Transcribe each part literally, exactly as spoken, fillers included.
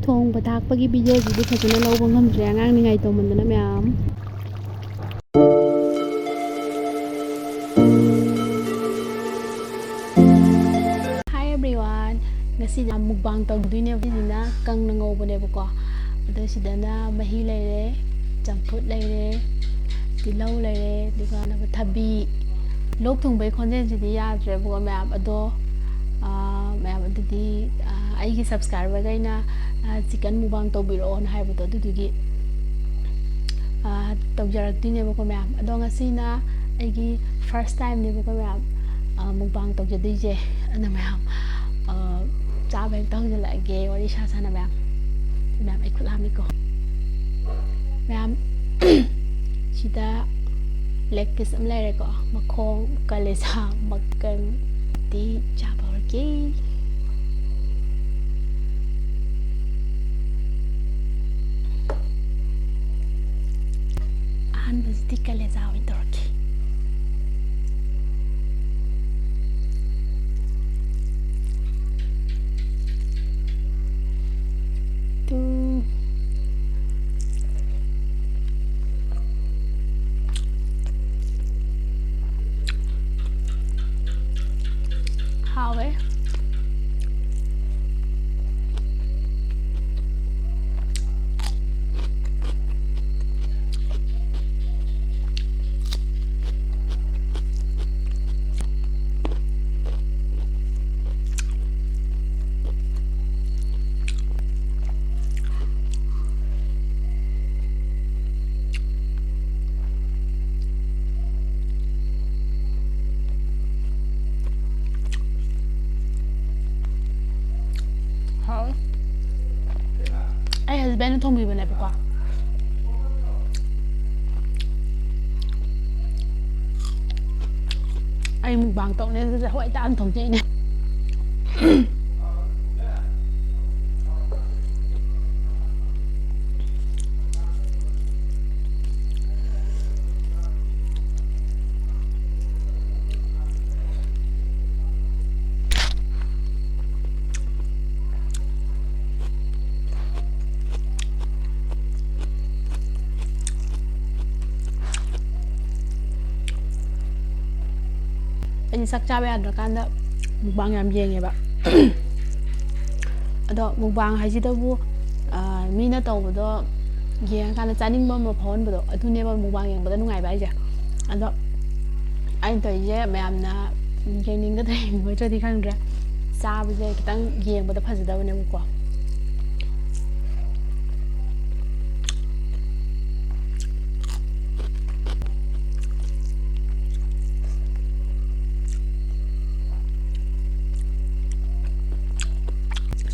ꯊꯣꯡꯕ ꯊꯥꯛꯄꯒꯤ ꯚꯤꯗꯤꯑꯣꯁꯤꯗꯤ ꯐꯖꯅ ꯂꯧꯕ ꯉꯝꯗ꯭ꯔꯦ, ꯑꯉꯥꯡ ꯅꯤꯡꯉꯥꯏ ꯇꯧꯃꯟꯗꯅ ꯃꯌꯥꯝ꯫ Hi everyone, ꯉꯁꯤꯗꯤ mukbang ꯇꯧꯗꯣꯏꯅꯦꯕ꯫ ꯁꯤꯁꯤꯅ ꯀꯪꯅ ꯉꯧꯕꯅꯦꯕꯀꯣ꯫ ꯑꯗꯣ ꯁꯤꯗꯅ ꯃꯍꯤ ꯂꯩꯔꯦ, ꯆꯝꯐꯨꯠ ꯂꯩꯔꯦ, ꯇꯤꯜꯍꯧ ꯂꯩꯔꯦ, ꯑꯗꯨꯒ ꯊꯕꯤ꯫ ꯂꯣꯛ ꯊꯨꯡꯕꯒꯤ ꯈꯣꯟꯖꯦꯜꯁꯤꯗꯤ ꯌꯥꯗ꯭ꯔꯦꯕꯀꯣ ꯃꯌꯥꯝ꯫ ꯑꯗꯣ, ꯑꯥ, ꯃꯌꯥꯝ ꯑꯗꯨꯗꯤ, ꯑꯥ, ꯑꯩꯒꯤ subscriberꯈꯩꯅ, ꯑꯥ, chicken mukbang ꯇꯧꯕꯤꯔꯛꯑꯣꯅ ꯍꯥꯏꯕꯗꯣ, ꯑꯗꯨꯗꯨꯒꯤ, ꯑꯥ, ꯇꯧꯖꯔꯛꯇꯣꯏꯅꯦꯕꯀꯣ ꯃꯌꯥꯝ꯫ ꯑꯗꯣ ꯉꯁꯤꯅ ꯑꯩꯒꯤ first timeꯅꯦꯕꯀꯣ ꯃꯌꯥꯝ, ꯑꯥ, mukbang ꯇꯧꯖꯗꯣꯏꯁꯦ꯫ ꯑꯗꯣ ꯃꯌꯥꯝ, ꯑꯥ, ꯆꯥꯕ ꯍꯦꯛꯇ ꯍꯧꯖꯤꯜꯂꯛꯑꯒꯦ, ꯋꯥꯔꯤ ꯁꯥ ꯁꯥꯅ ꯃꯌꯥꯝ꯫ ꯃꯌꯥꯝ, ꯑꯩ ꯈꯨꯠ ꯍꯥꯝꯃꯤꯀꯣ꯫ ꯃꯌꯥꯝ, ꯁꯤꯗ leg piece ꯑꯃ ꯂꯩꯔꯦꯀꯣ, ꯃꯈꯣꯡ, ꯀꯂꯦꯖꯥ, ꯃꯀꯟꯗꯤ ꯆꯥꯕ ꯍꯧꯔꯒꯦ꯫ ꯑꯍꯥꯟꯕꯁꯤꯗꯤ ꯀꯂꯦꯖꯥ ꯑꯣꯏꯅ ꯇꯧꯔꯛꯀꯦ꯫ ꯇꯨ꯫ ꯍꯥꯎꯋꯦ꯫ ꯍꯥꯎꯋꯦ꯫ ꯑꯩ husbandꯅ ꯊꯣꯡꯕꯤꯕꯅꯦꯕꯀꯣ꯫ ꯑꯩ mukbang ꯇꯧꯅꯦ ꯑꯗꯨꯗ ꯍꯋꯥꯏ ꯇꯥꯅ ꯊꯣꯡꯖꯩꯅꯦ꯫ ꯑꯩꯗꯤ ꯆꯥꯛ ꯆꯥꯕ ꯌꯥꯗ꯭ꯔꯀꯥꯟꯗ ꯃꯨꯛꯕꯥꯡ ꯌꯥꯝ ꯌꯦꯡꯉꯦꯕ꯫ ꯑꯗꯣ ꯃꯨꯛꯕꯥꯡ ꯍꯥꯏꯁꯤꯗꯕꯨ, ꯑ, ꯃꯤꯅ ꯇꯧꯕꯗꯣ ꯌꯦꯡꯉꯀꯥꯟꯗ ꯆꯥꯅꯤꯡꯕ ꯑꯃ ꯐꯥꯎꯍꯟꯕꯗꯣ, ꯑꯗꯨꯅꯦꯕ ꯃꯨꯛꯕꯥꯡ ꯌꯦꯡꯕꯗ ꯅꯨꯡꯉꯥꯏꯕ ꯍꯥꯏꯁꯦ꯫ ꯑꯗꯣ ꯑꯩꯅ ꯇꯧꯔꯤꯁꯦ ꯃꯌꯥꯝꯅ ꯌꯦꯡꯅꯤꯡꯒꯗ꯭ꯔꯥ ꯌꯦꯡꯉꯣꯏꯗ꯭ꯔꯗꯤ ꯈꯪꯗ꯭ꯔꯦ, ꯆꯥꯕꯁꯦ ꯈꯤꯇꯪ ꯌꯦꯡꯕꯗ ꯐꯖꯗꯕꯅꯦꯕꯀꯣ꯫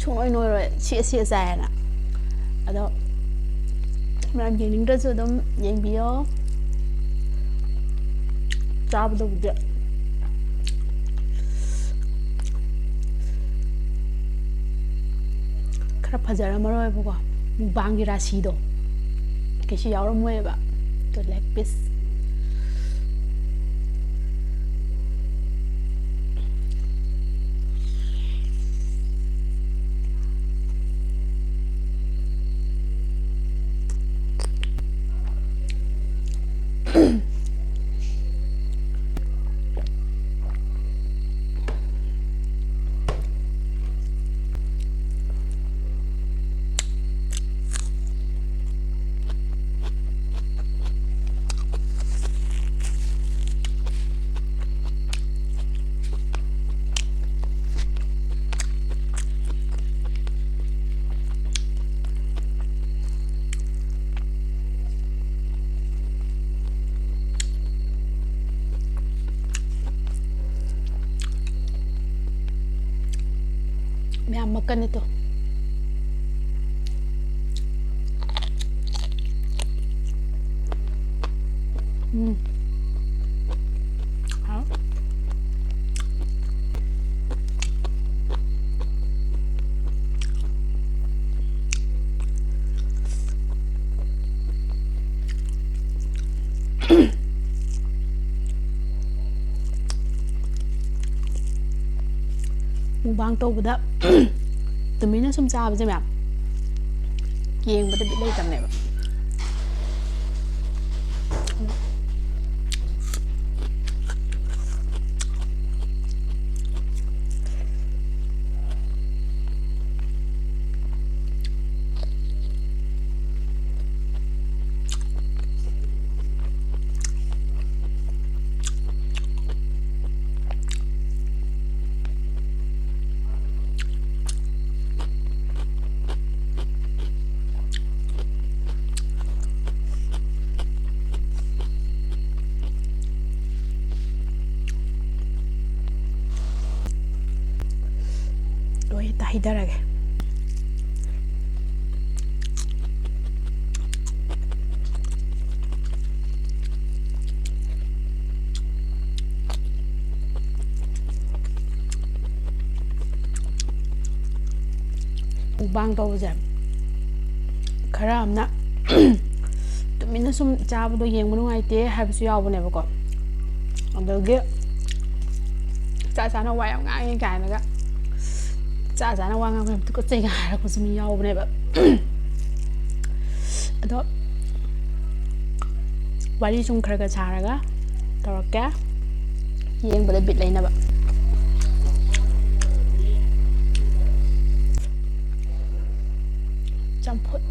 ꯁꯨꯡꯅꯣꯏ ꯅꯣꯏꯔꯣꯏ, ꯁꯤ ꯑꯁꯤ ꯆꯥꯏꯌꯦꯅ꯫ ꯑꯗꯣ ꯃꯌꯥꯝ ꯌꯦꯡꯅꯤꯡꯗ꯭ꯔꯁꯨ ꯑꯗꯨꯝ ꯌꯦꯡꯕꯤꯌꯣ꯫ ꯆꯥꯕꯗꯕꯨꯗꯤ ꯈꯔ ꯐꯖꯔꯝꯃꯔꯣꯏꯕꯀꯣ, ꯃꯨꯛꯕꯥꯡꯒꯤ ꯔꯥꯁꯤꯗꯣ ꯀꯩꯁꯨ ꯌꯥꯎꯔꯝꯃꯣꯏꯕ꯫ ꯑꯗꯣ leg piece꯫ ꯃꯌꯥꯝ ꯃꯀꯟꯅꯤ ꯇꯣ꯫ ꯎꯝ꯫ ꯍꯥꯎ꯫ ꯃꯨꯛꯕꯥꯡ ꯇꯧꯕꯗ ꯇꯨꯃꯤꯟꯅ ꯁꯨꯝ ꯆꯥꯕꯁꯦ ꯃꯌꯥꯝ ꯌꯦꯡꯕꯗ ꯕꯤꯠ ꯂꯩꯇꯕꯅꯦꯕ꯫ ꯄꯤꯖꯔꯒꯦ꯫ ꯃꯨꯛꯕꯥꯡ ꯇꯧꯕꯁꯦ ꯈꯔ ꯑꯃꯅ ꯇꯨꯃꯤꯟꯅ ꯁꯨꯝ ꯆꯥꯕꯗꯣ ꯌꯦꯡꯕ ꯅꯨꯡꯉꯥꯏꯇꯦ ꯍꯥꯏꯕꯁꯨ ꯌꯥꯎꯕꯅꯦꯕꯀꯣ꯫ ꯑꯗꯒꯤ ꯆꯥ ꯆꯥꯅ ꯋꯥ ꯌꯥꯝ ꯉꯥꯡꯉꯦ ꯀꯥꯏꯅꯒ ꯆꯥ ꯆꯥꯅ ꯋꯥ ꯉꯥꯡꯕ ꯌꯥꯝ ꯇꯨꯀꯠꯆꯩꯒ ꯍꯥꯏꯔꯛꯄꯁꯨ ꯃꯤ ꯌꯥꯎꯕꯅꯦꯕ꯫ ꯑꯗꯣ ꯋꯥꯔꯤ ꯁꯨꯝ ꯈꯔ ꯈꯔ ꯁꯥꯔꯒ ꯇꯧꯔꯛꯀꯦ꯫ ꯌꯦꯡꯕꯗ ꯕꯤꯠ ꯂꯩꯅꯕ꯫ ꯆꯝꯐꯨꯠ꯫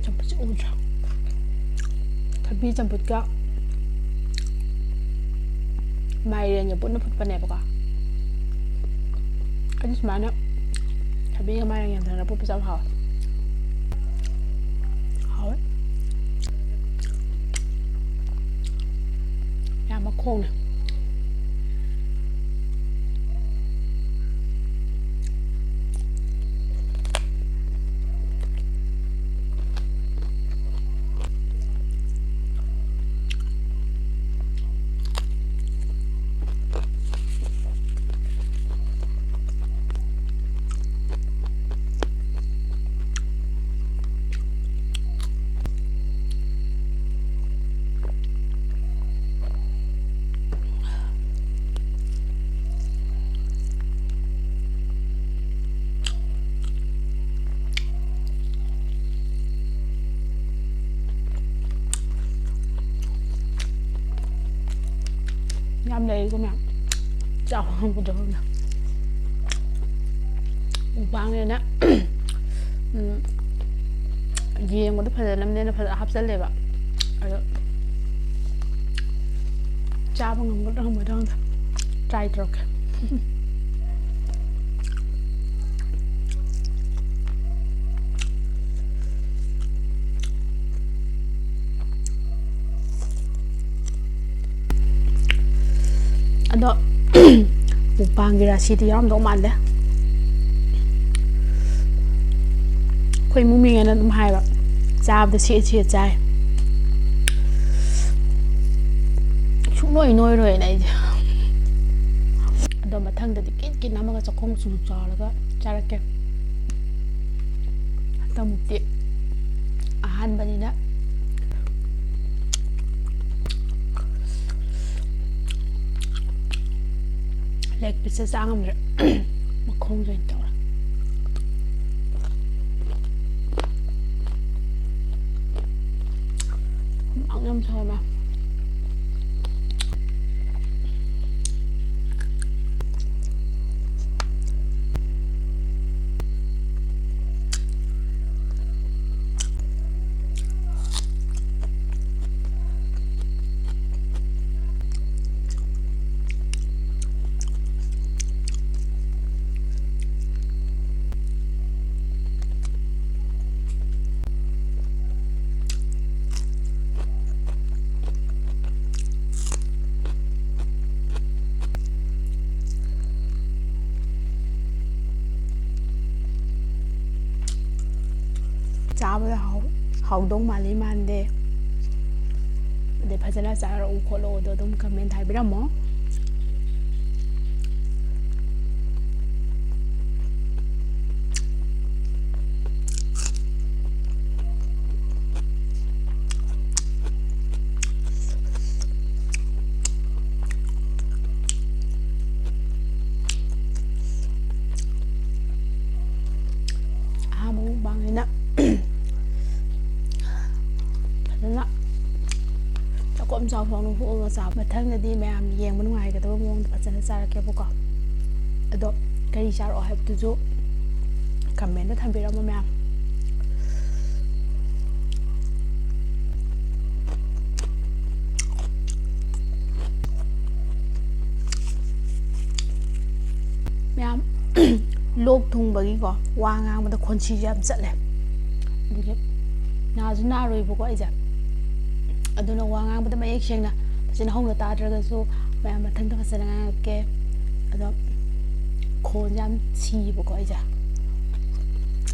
ꯆꯝꯐꯨꯠꯁꯦ ꯎꯗ꯭ꯔꯥ? ꯊꯕꯤ ꯆꯝꯐꯨꯠꯀ ꯃꯥꯏꯔꯦꯟꯒ ꯄꯨꯟꯅ ꯐꯨꯠꯄꯅꯦꯕꯀꯣ꯫ ꯑꯩꯗꯤ ꯁꯨꯃꯥꯏꯅ ꯊꯕꯤꯒ ꯃꯥꯏꯔꯦꯟꯒ ꯌꯥꯟꯁꯤꯟꯅꯔ ꯐꯨꯠꯄꯁꯦ ꯌꯥꯝ ꯍꯥꯎꯋꯦ꯫ ꯍꯥꯎꯋꯦ꯫ ꯌꯥꯝ ꯃꯈꯣꯡꯅꯦ꯫ ꯌꯥꯝ ꯂꯩꯔꯤꯀꯣ ꯃꯌꯥꯝ꯫ ꯆꯥꯕ ꯉꯝꯒꯗ꯭ꯔꯣ ꯈꯪꯗꯦ꯫ ꯃꯨꯛꯕꯥꯡꯅꯦꯅ, ꯎꯝ, ꯌꯦꯡꯕꯗ ꯐꯖꯅꯕꯅꯦꯅ ꯐꯖꯅ ꯍꯥꯞꯆꯜꯂꯦꯕ꯫ ꯑꯗꯣ ꯆꯥꯕ ꯉꯝꯒꯗ꯭ꯔꯥ ꯉꯝꯃꯣꯏꯗ꯭ꯔꯥ ꯈꯪꯗꯦ꯫ Try ꯇꯧꯔꯛꯀꯦ꯫ ꯑꯗꯣ ꯄꯥꯡꯒꯤ ꯔꯥꯁꯤꯗꯤ ꯌꯥꯎꯔꯝꯗꯧ ꯃꯥꯟꯗꯦ꯫ ꯑꯩꯈꯣꯏ ꯏꯃꯨꯡ ꯃꯤꯉꯩꯅ ꯑꯗꯨꯝ ꯍꯥꯏꯕ, "ꯆꯥꯕꯗ ꯁꯦꯠ ꯁꯦꯠ ꯆꯥꯏ, ꯁꯨꯡꯅꯣꯏ ꯅꯣꯏꯔꯣꯏꯅ" ꯑꯩꯁꯦ꯫ ꯑꯗꯣ ꯃꯊꯪꯗꯗꯤ ꯀꯤꯠ ꯀꯤꯠ ꯅꯝꯃꯒ ꯆꯥꯛꯈꯣꯝ ꯆꯨ ꯆꯥꯎꯔꯒ ꯆꯥꯔꯛꯀꯦ꯫ ꯍꯟꯗꯛꯃꯨꯛꯇꯤ ꯑꯍꯥꯟꯕꯅꯤꯅ ꯂꯦꯒ ꯄꯤꯁꯁꯦ ꯆꯥ ꯉꯝꯗ꯭ꯔꯦ꯫ ꯃꯈꯣꯡꯁꯦ ꯑꯣꯏꯅ ꯇꯧꯔꯦ꯫ ꯍꯨꯃꯥꯡ ꯌꯥꯝ ꯁꯧꯋꯦ꯫ ꯆꯥꯕꯗ ꯍꯥꯎ-, ꯍꯥꯎꯗꯧ ꯃꯥꯜꯂꯤ ꯃꯥꯟꯗꯦ꯫ ꯑꯗꯩ ꯐꯖꯅ ꯆꯥꯔꯛꯎ ꯈꯣꯠꯂꯛꯎꯗꯣ ꯑꯗꯨꯝ comment ꯍꯥꯏꯕꯤꯔꯝꯃꯣ꯫ ꯑꯍꯥꯟꯕ ꯃꯨꯛꯕꯥꯡꯅꯤꯅ ꯐꯖꯅ ꯆꯥꯛꯈꯣꯝ ꯆꯥꯎ ꯆꯥꯎꯅ ꯍꯨꯛꯑꯒ ꯆꯥꯕ꯫ ꯃꯊꯪꯗꯗꯤ ꯃꯌꯥꯝ ꯌꯦꯡꯕ ꯅꯨꯡꯉꯥꯏꯒꯗꯕ ꯃꯑꯣꯡꯗ ꯐꯖꯅ ꯆꯥꯔꯛꯀꯦꯕꯀꯣ꯫ ꯑꯗꯣ ꯀꯔꯤ ꯆꯥꯔꯛꯑꯣ ꯍꯥꯏꯕꯗꯨꯁꯨ comment ꯊꯝꯕꯤꯔꯝꯃꯣ ꯃꯌꯥꯝ꯫ ꯃꯌꯥꯝ, ꯂꯣꯛ ꯊꯨꯡꯕꯒꯤꯀꯣ, ꯋꯥ ꯉꯥꯡꯕꯗ ꯈꯣꯟꯁꯤꯁꯨ ꯌꯥꯝ ꯆꯠꯂꯦ꯫ ꯑꯗꯒꯤ ꯅꯥꯁꯨ ꯅꯥꯔꯣꯏꯕꯀꯣ ꯑꯩꯁꯦ꯫ ꯑꯗꯨꯅ ꯋꯥ ꯉꯥꯡꯕꯗ ꯃꯌꯦꯛ ꯁꯦꯡꯅ ꯐꯖꯅ ꯍꯧꯅ ꯇꯥꯗ꯭ꯔꯒꯁꯨ ꯃꯌꯥꯝ ꯃꯊꯪꯗ ꯐꯖꯅ ꯉꯥꯡꯉꯛꯀꯦ꯫ ꯑꯗꯣ ꯈꯣꯟꯁꯦ ꯌꯥꯝ ꯁꯤꯌꯦꯕꯀꯣ ꯑꯩꯁꯦ꯫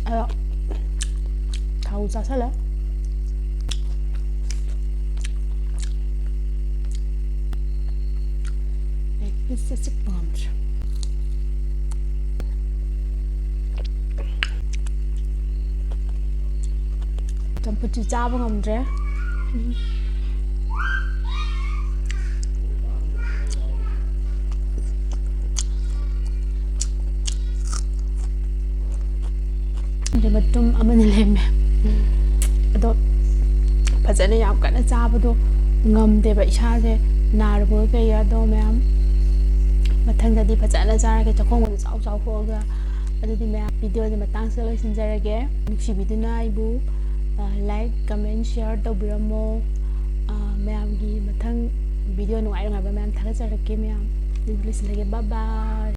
ꯑꯗꯣ ꯊꯥꯎ ꯆꯥꯁꯜꯂꯦ꯫ ꯂꯦꯒ ꯄꯤꯁꯁꯦ ꯆꯤꯛꯄ ꯉꯝꯗ꯭ꯔꯦ꯫ ꯆꯝꯐꯨꯠꯁꯤ ꯆꯥꯕ ꯉꯝꯗ꯭ꯔꯦ꯫ ꯑꯗꯩ ꯃꯇꯨꯝ ꯑꯃꯅꯤ ꯂꯦꯝꯃꯦ꯫ ꯑꯗꯣ ꯐꯖꯅ ꯌꯥꯝ ꯀꯟꯅ ꯆꯥꯕꯗꯣ ꯉꯝꯗꯦꯕ ꯏꯁꯥꯁꯦ, ꯅꯥꯔꯨꯕꯒ ꯀꯩꯒ꯫ ꯑꯗꯣ ꯃꯌꯥꯝ, ꯃꯊꯪꯗꯗꯤ ꯐꯖꯅ ꯆꯥꯔꯒꯦ, ꯆꯥꯛꯈꯣꯡꯒꯗꯣ ꯆꯥꯎ ꯆꯥꯎ ꯊꯣꯛꯑꯒ꯫ ꯑꯗꯨꯗꯤ ꯃꯌꯥꯝ, ꯚꯤꯗꯤꯑꯣꯁꯦ ꯃꯇꯥꯡꯁꯤꯗ ꯂꯣꯏꯁꯤꯟꯖꯔꯒꯦ꯫ ꯅꯨꯡꯁꯤꯕꯤꯗꯨꯅ ꯑꯩꯕꯨ, ꯑ, like, comment, share ꯇꯧꯕꯤꯔꯝꯃꯣ꯫ ꯑ, ꯃꯌꯥꯝꯒꯤ ꯃꯊꯪ ꯚꯤꯗꯤꯑꯣ ꯅꯨꯡꯉꯥꯏ ꯅꯨꯡꯉꯥꯏꯕ ꯃꯌꯥꯝ ꯊꯥꯒꯠꯆꯔꯛꯀꯦ ꯃꯌꯥꯝ꯫ ꯑꯗꯨꯗꯤ ꯂꯣꯏꯁꯤꯜꯂꯒꯦ꯫ Bye bye꯫